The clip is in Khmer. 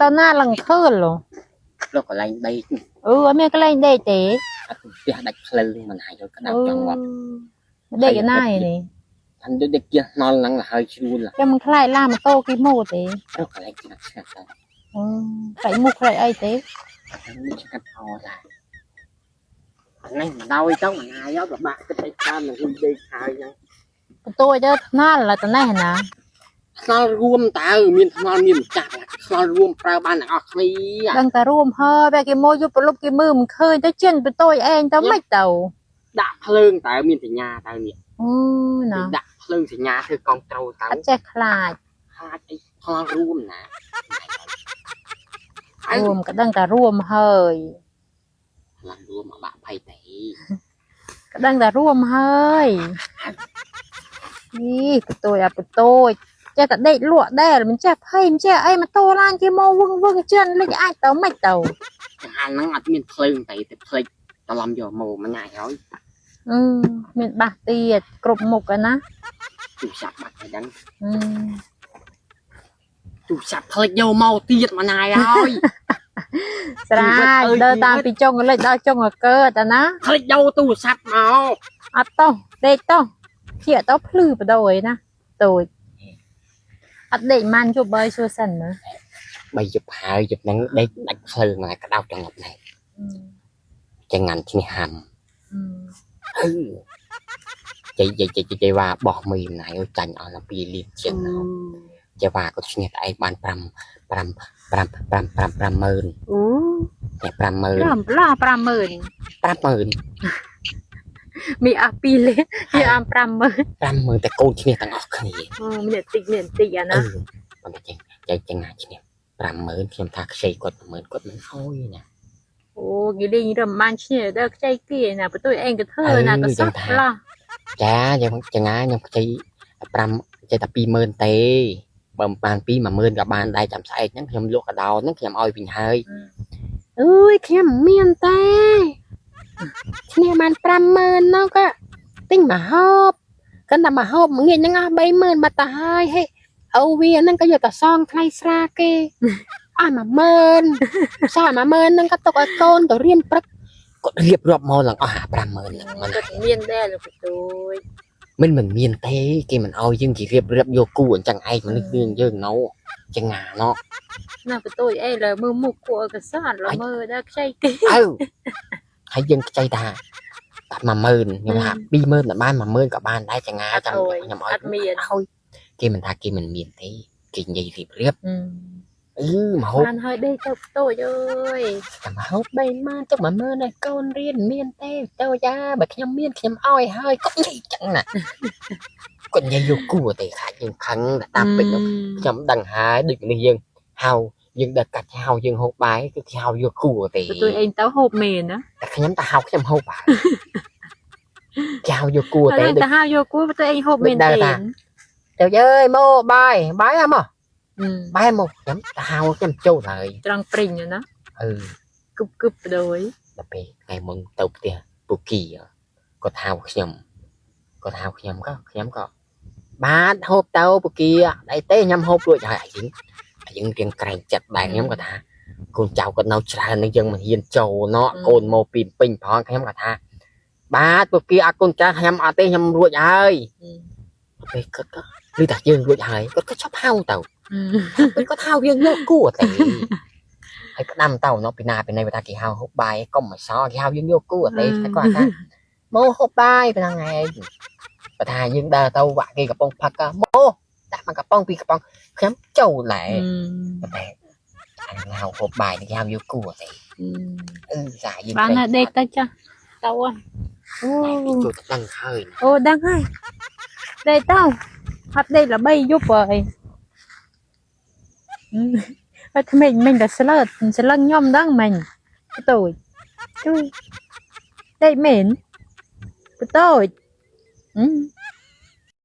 តើណាឡើងខើល លោកកន្លែងដី អឺអត់មានកន្លែងដេកទេ អត់ផ្ទះដាច់ភ្លើងមិនហើយក្តៅចង់ងាប់ ដេកណាឯនេះ ថាដូចដេកជិះថ្នល់ហ្នឹងលហើយជ្រួល ចាំមិនខ្លាចឡាម៉ូតូគេមកទេ រកកន្លែងឆ្ងាត់ឆ្ងាត់ទៅ អឺខ្លាចមុខខ្លាចអីទេ នេះឆ្ងាត់អត់ដែរអានេះមិនដោយទៅមិនហើយពិបាកគិតអីច្រើននឹងហ៊ុយដេកហើយហ្នឹង បន្ទួយទៅថ្នល់ឡើយតនេះណា ថ្នល់រួមតើមានថ្នល់មានម្ចាស់ថ្នល់រួមប្រើបានទាំងអស់គ្នា ដឹងតែរួមហើយបែគេមកយប់ប្រលប់គេមើលមិនឃើញទៅចិនបន្ទួយឯងទៅមិនទៅ ដាក់ភ្លើងតើមានសញ្ញាតើនេះ អូណា ដាក់ភ្លើងសញ្ញាធ្វើកងត្រូលតើ អត់ចេះខ្លាច ខ្លាចអីថ្នល់រួមណា រួមក៏ដឹងតែរួមហើយ ឡើងរួមមកបាក់ភ័យទេ ក៏ដឹងតែរួមហើយនេះបន្ទួយអាបន្ទួយចេះតែដេកលក់ដែរមិនចេះភ័យមិនចេះអីម៉ូតូឡានគេមកវឹងវឹងចិនលិចអាចទៅមិនទៅ ចង្ហាន់ហ្នឹងអត់មានភ្លើងតែទៅភ្លេចត្រឡំយកមកមួយថ្ងៃហើយ អឺមានបាសទៀតគ្រប់មុខឯណា ទូរស័ព្ទបាត់ហើយដឹង អឺ ទូរស័ព្ទភ្លេចយកមកទៀតមួយថ្ងៃហើយ ស្រាយដើរតាមពីចុងលិចដល់ចុងអកើតអាណា ភ្លេចយកទូរស័ព្ទមក អត់តោះដេកតោះភៀកតោះភ្លឺបដ ாய் ណាតូចអត់ដេកម៉ានជប់បើសួរសិនមើល បីយប់ហើយយប់ហ្នឹងដេកដាច់ភ្លើងហើយក្តៅចង្អប់ណែចង្ងាន់ឈ្នះហាំអឺចៃចៃចៃចៃវ៉ាបោះមីម្នាក់ឲ្យចាញ់អស់ដល់2លីត្រជាងណោចៃវ៉ាក៏ឈ្នះតែឯងបាន5 5 5 5 5 50000 អូ តែ50000 ប្រាំប្លោះ50000 50000 មានអស់2លានយកអា50000 50000តែកូនឈ្នះទាំងអស់គ្នា អូមានតិចមានតិចអាណា អឺប៉ុន្តែចេះចែកចង្ហាឈ្នះ50000ខ្ញុំថាខ្ចីគាត់10000គាត់មិនអោយណា អូគេលេងរំបានឈ្នះដល់ខ្ចីគេណាបន្ទួយឯងក៏ធ្វើណាក៏សោះប្លោះ ចាយើងចង្ហាខ្ញុំខ្ចី5ចេះតែ20000ទេបើមិនបាន2 10000ក៏បានដែរចាំស្អែកហ្នឹងខ្ញុំលក់កដោហ្នឹងខ្ញុំឲ្យវិញហើយអើយខ្ញុំមានតែឈ្នះបាន50000ហ្នឹងក៏ទិញមកហូបកិនតែមកហូបមួយងាកហ្នឹងអស់30000បាត់ទៅហើយហេអូវាហ្នឹងក៏យកតែសងថ្លៃស្រាគេអស់10000សល់10000ហ្នឹងក៏ទុកឲ្យកូនទៅរៀនព្រឹកគាត់រៀបរាប់មកឡើងអស់50000ហ្នឹងមិន គាត់មានដែរលោកបន្ទួយ មិនមិនមានទេគេមិនឲ្យយើងជារៀបរៀបយកគូអញ្ចឹងឯងមនុស្សយើងយើងណូចង្ងាណោ ណាបន្ទួយអីលើមើលមុខគួរក៏សតលើមើលដល់ខ្ចីគេ អើហើយយើងខ្ចីថាតែ10000ខ្ញុំថា20000ក៏បាន10000ក៏បានដែរចង្ងាចាំខ្ញុំឲ្យ អត់មាន ឲ្យគេមិនថាគេមិនមានទេគេនិយាយរៀបរៀបអឺមហូប បានហើយដេកទៅបន្ទួយអើយ តែមហូប30000ទុក10000ឲ្យកូនរៀនមានទេទៅយ៉ាបើខ្ញុំមានខ្ញុំឲ្យហើយគាត់និយាយចឹងណាគាត់និយាយយកគូទេខាច់យើងខឹងតែតាមពេចនោះខ្ញុំដឹងហើយដូចមនុស្សយើងហៅយើងដល់កាច់ហៅយើងហូបបាយគឺគេហៅយកគូទេ បន្ទួយឯងទៅហូបមែនណា តែខ្ញុំតែហៅខ្ញុំហូបហើយគេហៅយកគូទេ តែ ដូច ទៅហៅយកគួរបន្ទួយឯងហូបមែនទេ ទៅអើយមកបាយបាយហ៎មកបាយមកខ្ញុំទៅហៅខ្ញុំចូលហើយ ត្រង់ព្រិញណា អឺ គប់គប់បដ ாய் ដល់ពេលថ្ងៃមុនទៅផ្ទះពូគីគាត់ហៅខ្ញុំគាត់ហៅខ្ញុំក៏ខ្ញុំក៏បាទហូបទៅពូគីអីទេខ្ញុំហូបរួចហើយអាយើងអាយើងរៀងក្រែងចិត្តដែរខ្ញុំក៏ថាកូនចៅគាត់នៅច្រើននឹងយើងមិនហ៊ានចូលណោះកូនមកពីពេញផងខ្ញុំក៏ថាបាទពូគីអរគុណចាស់ខ្ញុំអត់ទេខ្ញុំរួចហើយពេលគាត់ក៏ឮថាយើងរួចហើយគាត់ក៏ឈប់ហៅទៅពេលគាត់ហៅយើងយកគួរទេហើយផ្ដាំទៅណោះពីណាពីណីបើថាគេហៅហូបបាយកុំឲ្យសគេហៅយើងយកគួរទេតែគាត់ថាមកហូបបាយប៉ុណ្ណឹងឯងបើថាយើងដើរទៅវាក់គេកំប៉ុងផឹកមកដាក់មកកំប៉ុងពីរកំប៉ុងខ្ញុំចូលដែរប៉ុន្តែអានឹងហៅហូបបាយគេហៅយកគួរទេអឺសាយើង បានហើយដេកទៅចាស់ទៅអូ ចូលទៅដឹងហើយ អូដឹងហើយដេកទៅអត់ដេកល្បីយប់ហើយអត់ថ្មីមិញតែស្លើតស្លឹងខ្ញុំដឹងមិញបន្ទួយជួយដេកមែនបន្ទួយ